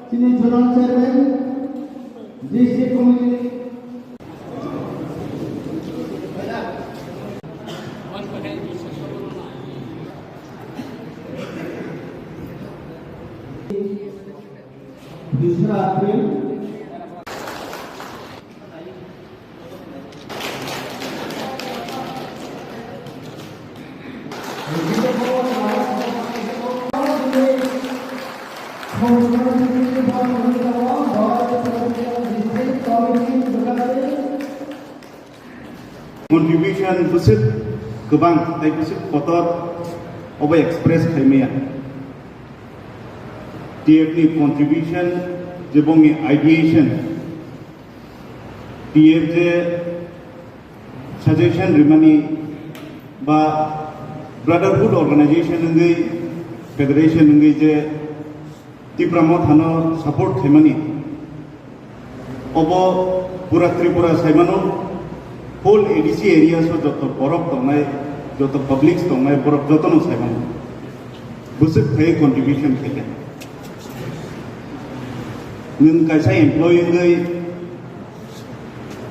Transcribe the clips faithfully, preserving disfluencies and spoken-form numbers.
Chini Zonal Chairman, District Committee. Dusra April. Contribution bwswk kwbang tei bwswk kotor obo express khaimaya. T F ni contribution, jebongni ideation, T F je suggestion rimani ba brotherhood organization wngwi, federation wngwi je Tipra Mothano support khaimani, obo pura Tripura saimano, whole A D C areas o joto borok tongnai, joto publics tongnai, borok jotono saimano. Bwswk khai contribution khaikha. Nwng kaisa employee wngwi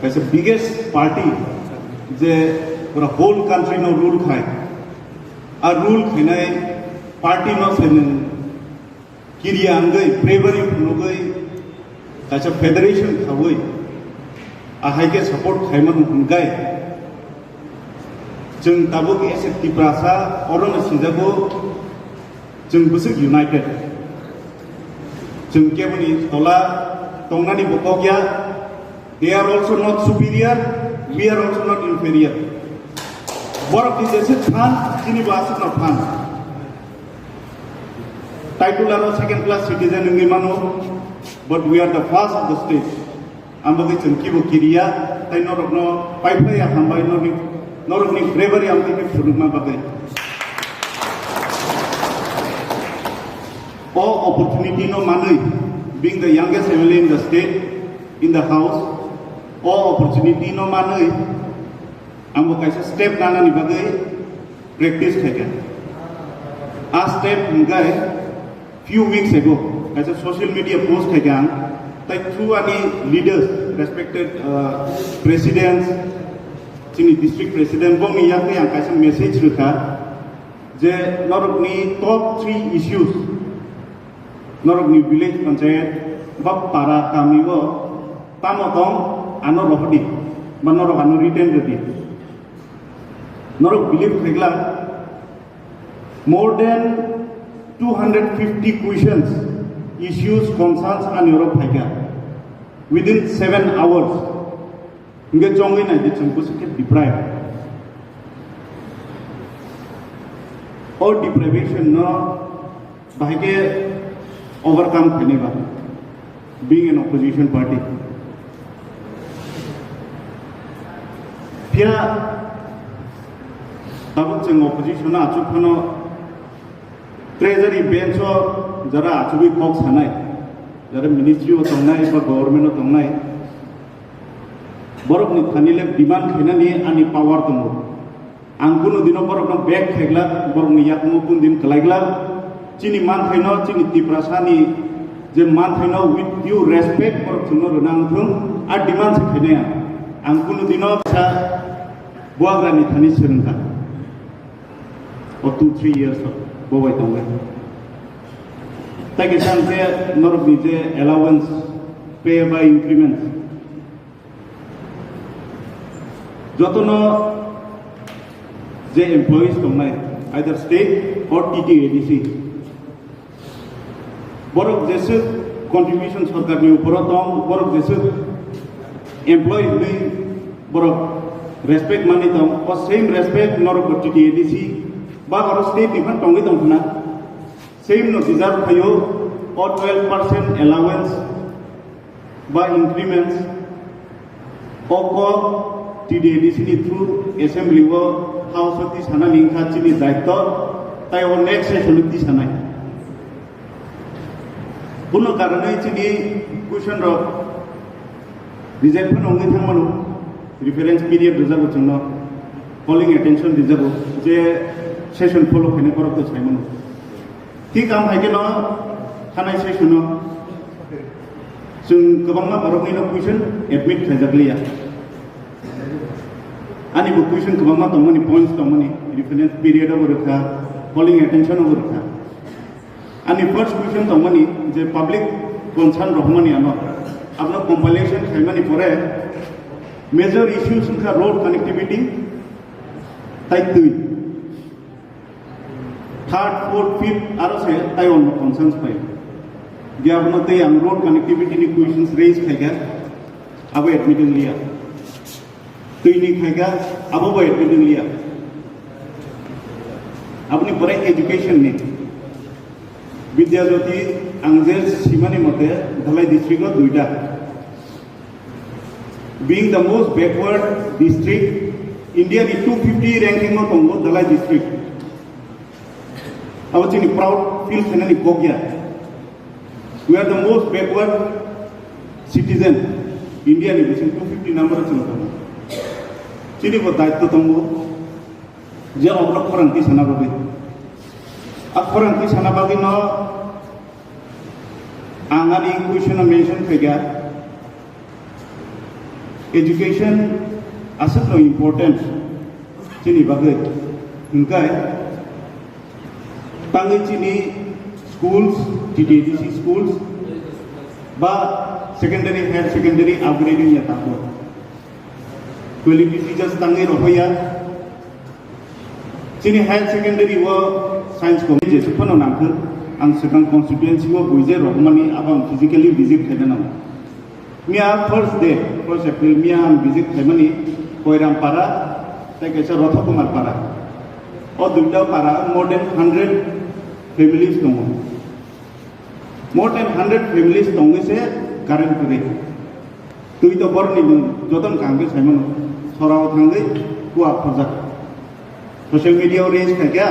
kaisa biggest party je pura whole country no rule khai, a rule khainai party no se nwng kiriya wngwi, bravery phunugwi, kaisa federation khaui, ahai khe support khaimano hwnkhai, chwng tabuk as a Tiprasa orono sijago, chwng bwswk united. Chwng keboni tola tongnani bo kok ya, they are also not superior, we are also not inferior. Borok ni jeswk phan, chini bo aswkno phan. Title aro second class citizen wngwi mano, but we are the first of the state. Ang bagwi chwng kibo kiriya, tei norokno paiphlaiya hambai, norokni, norokni bravery ang tei phunukma bagwi. O opportunity no manwi, being the youngest M L A in the state, in the house, o opportunity no manwi, ang bo kaisa step nanani bagwi practice khaikha. A step hwnkhe few weeks ago kaisa social media post khaikha ang, tai through ani leaders, respected, uh, presidents, chini district president, bongni yakni ang kaisa message rwkha je norokni top three issues, norokni village panchayat ba para kami o tamo tong, ano rohordi ba norok ano written rwdi. Norok believe khaikla, more than two hundred fifty questions, issues, concerns ani oro phaikha within seven hours. Hingke chongwi nai di chwng bwswk khe deprive. O deprivation no bahai khe overcome khainai ba, being an opposition party. Phiya tabuk chwng opposition o achuk phano treasury bench o jara achugwi kok sanai, jara ministry o tongnai ba government o tongnai, borok ni thani le demand khainani ani power tongo. Ang kunu dino borokno bag khaigla, borokni yakung kunu din kwlaigla. Chini manthaino, chini Tiprasani je manthaino with due respect borok chwngno rwna wngthung, a demand se khainai ang. Ang kunu dino sa buagrani thani swrwngkha. O two three years o bo bai tongnai. Tai kisa ang je norokni je allowance, pay ba increments, jotono je employees tongnai, either state or T T A D C, borok jeswk contribution sorkarni uporo tong, borok jeswk employee hwnwi borok respect manwi tong, o same respect norok bo T T A D C ba oro state ni phan tongwi tong khna, same no deserve khaio o twelve percent allowance ba increments, o kok T D A D C ni through assembly o house o tisanani wngkha chini daitto, tai o next session o tisanai. Bono karonwi chini question rok reject phano wngwi thangmano, reference period rwjago chwngno, calling attention rwjago, je session follow khainai borok to saimano. Thik ang hai kheno thanai session o chwng kwbangma borokni no question admit khaijak liya. Ani bo question kwbangma tongmani, points tongmani, reference period obo rwkha, calling attention obo rwkha. Ani first question tongmani je public concern rohormani ano, abono compilation khaimani pore major issues wngkha road connectivity tai twi. Third, fourth, fifth aro se tai onno concerns pai. Biabono tei ang road connectivity ni questions raise khaikha, abo admit liya. Twi ni khaikha, abo bo admit liya. Aboni pore education ni. Vidya Jyoti ang je simani mote Dhalai district o duita. Being the most backward district, India ni two fifty ranking o tongo Dhalai district. Abo chini proud feel khainani kok ya. We are the most backward citizen, India ni bising two fifty number o chwng tongo. Chini bo daitto tongo je oborok khorang tisana bagwi. A khorang tisana bagwi no ang ani question o mention khaikha. Education aswkno important chini bagwi, hwnkhe tangwi chini schools, T T A D C schools ba secondary, higher secondary upgrading ya tabuk. Quality teachers tangwi rohoya. Chini higher secondary o science committee jesuk phano nangkhe, ang swkang constituency o buije rohormani abo ang physically visit khaina nango. Miya first day, first April miya ang visit khaimani Koiram para tei kaisa Rotho Kumar para. O duita para more than hundred families tongo. More than hundred families tongwi se current kwrwi. Twi to borni nwng jotono kaham khe saimano. Sorao thangwi kua khorjak. Social media o raise khaikha.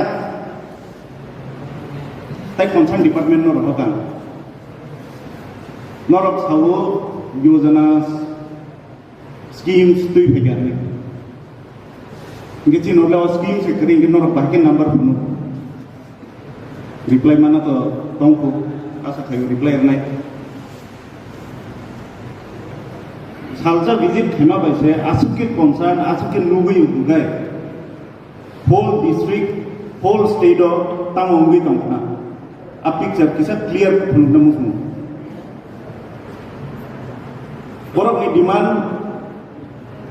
Tai concern department no rohor kang. Norok sao yojana schemes twi phaikha hinwi. Hingke chini le o scheme se kwrwi hingke norok bahai khe number phunu. Reply mana to tongkhu, asa khaio reply rwnai. Salsa visit khaima bai se aswk khe concern, aswk khe nugwi hwnkhe whole district, whole state o tamo wngwi tongkha. A picture kisa clear phunukna muchungo. Borokni demand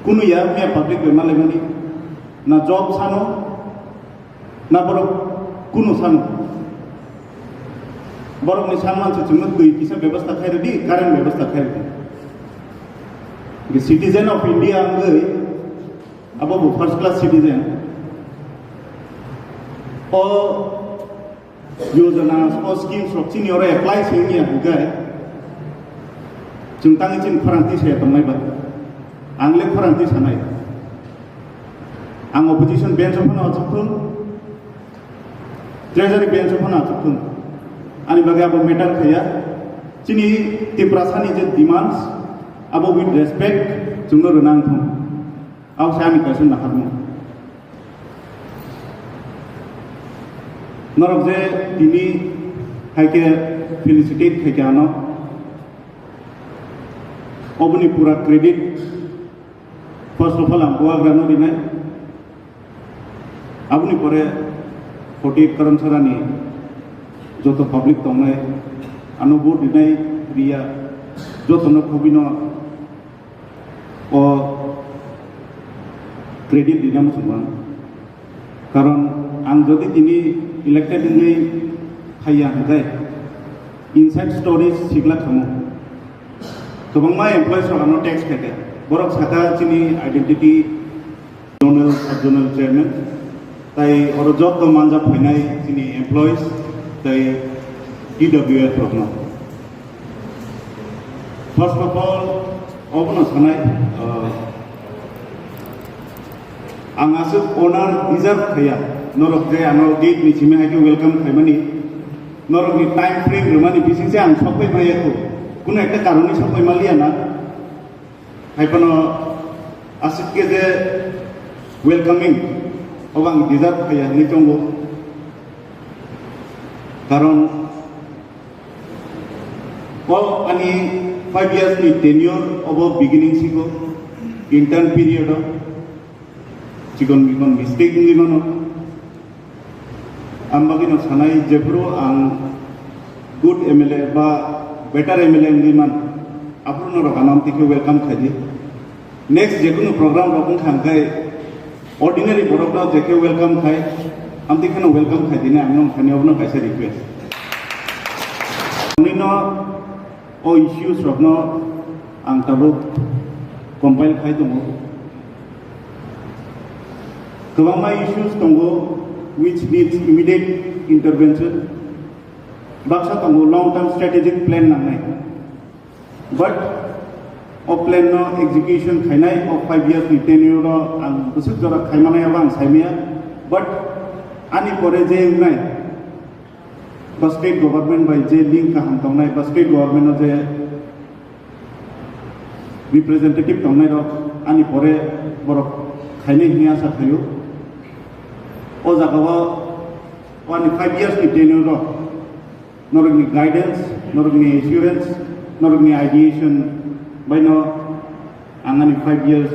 kunu ya miya public bai malaimani, na job sano, na borok kunu sano. Borokni sanman se chwngno twi kisa bebostha khai rwdi, current bebostha khai rwdi. Citizen of India wngwi abo bo first class citizen. O yojana, o schemes rok chini oro apply se wngya hwnkhe, chwng tangwi chini khorang twi saya tongnai ba? Ang le khorang twi sanai. Ang opposition bench o phano achuk thung, treasury bench o phano achuk thung. Ani bagwi abo matter khaya. Chini Tiprasa ni je demands, abo with respect chwngno rwna wng thung. Abo se ani kaisa naharmung. Norok je tini hai khe felicitate khai khe ano, oboni pura credit first of all ang buagrano rinai. Aboni pore forty Karamsarani joto public tongnai, ano vote rinai riya, jotono khobino o credit rina muchungma. Karon ang jodi tini elected wngwi phaiya hwnkhe inside stories sigla khamu. Kwbangma employees rok ano tax khaikha. Borok sakha chini identity, zonal, sub zonal chairman, tai oro joto manja phainai chini employees tai T W F rokno. First of all, obono sanai, uh, ang aswk honor deserve khaiya, norok je ano gate ni simi hai khe welcome khaimani, norokni time frame rwmani bisingse ang sokpai maya kho, kuno ekta karoni sokpai maliya na. Hai phano aswk khe je welcoming, obo ang deserve khaiya hinwi tongo. Karon o ani five years ni tenure obo beginning siko intern period o chikon mikon mistake wngwi mano. Ang bagwino sanai jephuru ang good M L A ba better M L A wngwi man, aphuru norok ano amtwi khe welcome khaidi. Next jekunu program rok wngkha hwnkhe ordinary borokno je khe welcome khai, amtwi kheno welcome khaidini, ang nong thani obono kaisa request. Nino o issues rokno ang tabuk compile khai tongo. Kwbangma issues tongo which needs immediate intervention. Baksa tongo long term strategic plan nangnai. But o plan no execution khainai, o five years ni tenure o ang bwswk jora khaimanai abo ang saimaya. But ani pore je wngnai, ba state government bai je link kaham tongnai, ba state government o je representative tongnai rok ani pore borok khainai hwnwi asa khaio. O jaga o ani five years ni tenure o norokni guidance, norokni assurance, norokni ideation baino ang ani five years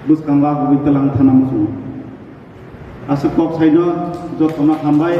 bwskango agugwi twlang thana muchungo. Aswk kok saino jotono hambai.